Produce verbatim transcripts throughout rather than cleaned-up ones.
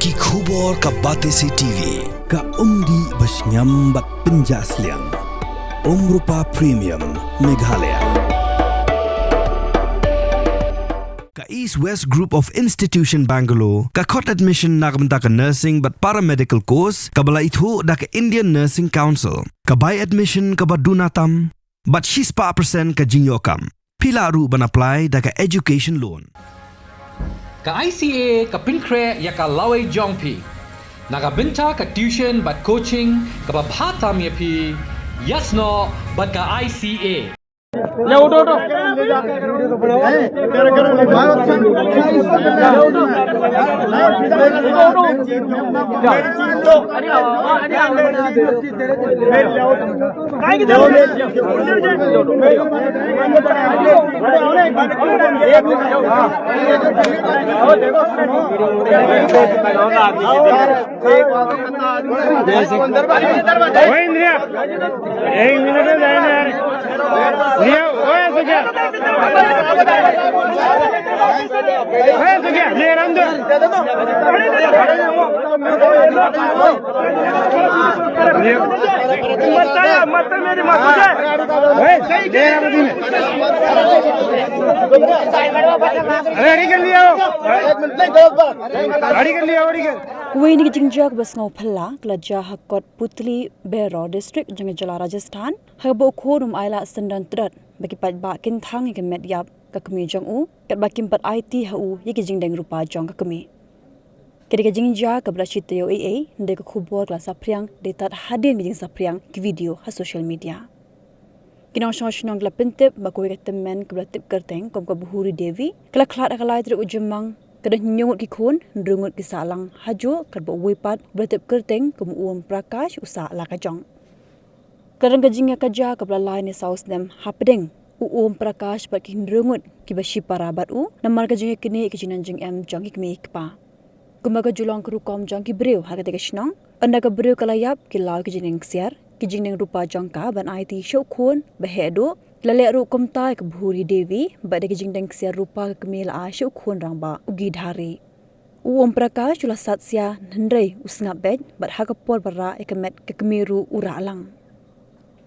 Ki khubor ka Batesi T V, ka umdih ba shngiam bad pynjah sliang. Umrupa Premium, Meghalaya. Ka East West Group of Institution Bangalore, ka khot admission na ka bynta ka nursing bad paramedical course, kaba la ithuh da ka Indian Nursing Council, ka bai admission kaba duna tam, bad shispah percent ka jingïoh kam. Phi lah ruh ban apply da ka education loan. Ka I C A ka pynkhreh ïa ka lawei jong phi na ka bynta ka tuition bad coaching kaba bha tam ïa phi, ïasnoh bad ka I C A. ओए इंद्रिया, एक मिनट में जाए ना यार। लिया, ओए ऐसे क्या? ओए ऐसे क्या? ले रंग दो। मत आया, मत मेरी मत हो जाए। ओए, ले रंग दो। अरे, अड़ी कर लिया हो। अड़ी कर लिया, अड़ी कर। Kawei na ki jingjia kaba sngew phylla ka la jia ha Kotputli, Beror District jong ka jylla Rajasthan, ha kaba u khun um ailad syndon tlot ba ki paidbah kin thang ïa ka met ïap ka kmie jong u, katba kim pat aiti ha u ïa ki jingdeng rupa jong ka kmie. Ka dei ka jingjia kaba la shi taïew ei ei, hynrei ka khubor ka la saphriang dei tad hadien ka jingsaphriang ki video ha social media. Ki nongshong shnong ki la pyntip ba kawei ka tymmen kaba la tip kyrteng kum ka Bhuri Devi ka la khlad ha ka lai tarik u Jymmang, ka don hynñiew ngut ki khun, hynriew ngut ki sah lang hajuh, katba uwei pat uba la tip kyrteng kum u Om Prakash u sah la ka jong. Ka don ka jingïakajia kaba la lai ne saw snem hapdeng u Om Prakash bad ki hynriew ngut kiba shipara bad u namar ka jingïaknieh ïa ka jingnang jingem jong ki kmie ki kpa. Kumba ka ju long ka rukom jong ki briew ha katei ka shnong, ynda ka briew ka la ïap ki law ki jingdeng ksiar, ki jingdeng rupa jong ka ban aiti sha u khun ba heh duh, ki la leh ruh kumta ïa ka Bhuri Devi bad da ki jingdeng ksiar rupa ka kmie la ai sha u khun rangbah u Gidhari. U Om Prakash u la sat sia hynrei u sngap beit bad ha ka por ba rah ïa ka met ka kmie ruh u rah lang.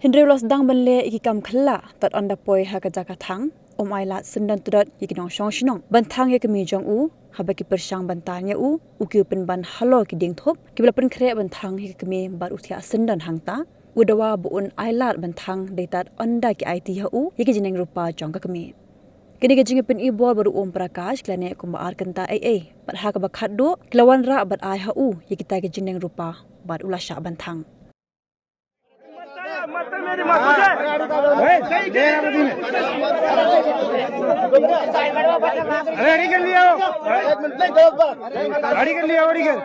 Hynrei u la sdang ban leh ïa ki kam khyllah tad ynda poi ha ka jaka thang, um ailad syndon tlot ïa ki nongshong shnong ban thang ïa ka kmie jong u, haba ki pyrshang ban tan ïa u, u kiew pynban halor ki diengthup kiba la pynkhreh ban thang ïa ka kmie bad u thiah syndon hangta, u dawa ba un ailad ban thang dei tad ynda ki aiti ha u ïa ki jingdeng rupa jong ka kmie. Kane ka jingïapyni bor bad u Om Prakash ki la neh kumba ar kynta ei ei, bad ha kaba khatduh ki la wanrah bad ai ha u ïa kita ki jingdeng rupa bad u la shah ban thang. अरे, गाड़ी कर लिया हो। गाड़ी कर लिया, गाड़ी कर।